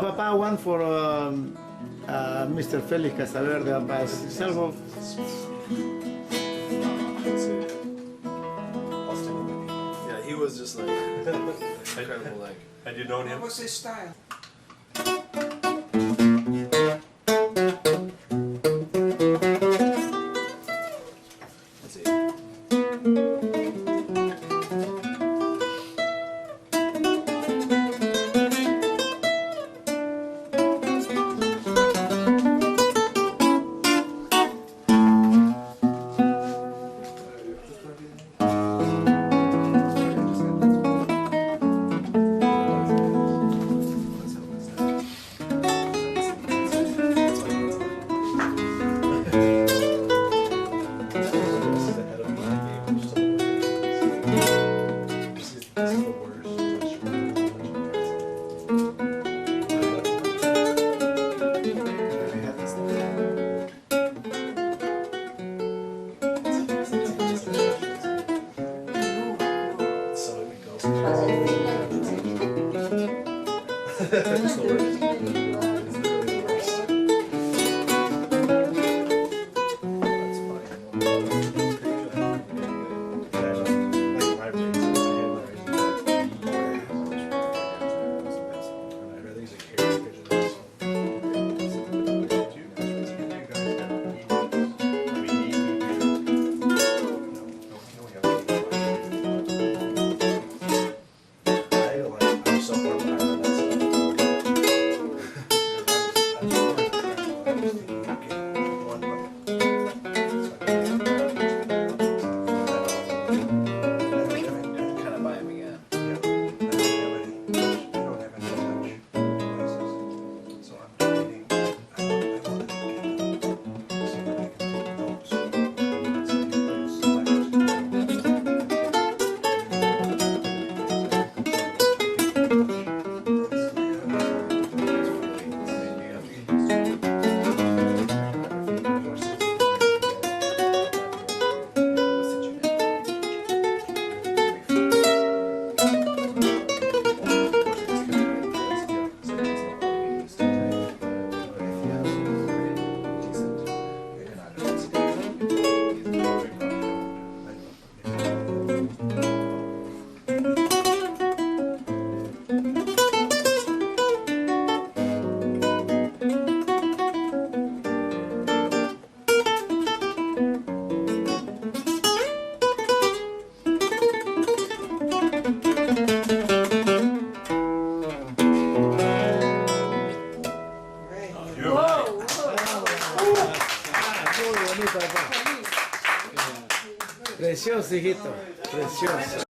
Papa, one for Mr. Felix Casaverde, apa, salvo. Let's see. I'll stick with it. Yeah, he was just like incredible. Like Had you known What him? was his style? Let's see. This is ahead of my game. This is the worst. So it goes. It's the worst. It's literally the worst. That's fine. Like my razor, I had my razor back. I'd rather use a carrier pigeon than this one. I'm so far behind on that stuff. I'm just thinking, okay, one bucket. Kind of buy them again. Yeah, I don't have any touch devices, so I'm debating, I want to get them so that I can take notes. Select. Whoa, whoa. Muy bonito, papá. Precioso, hijito. Precioso.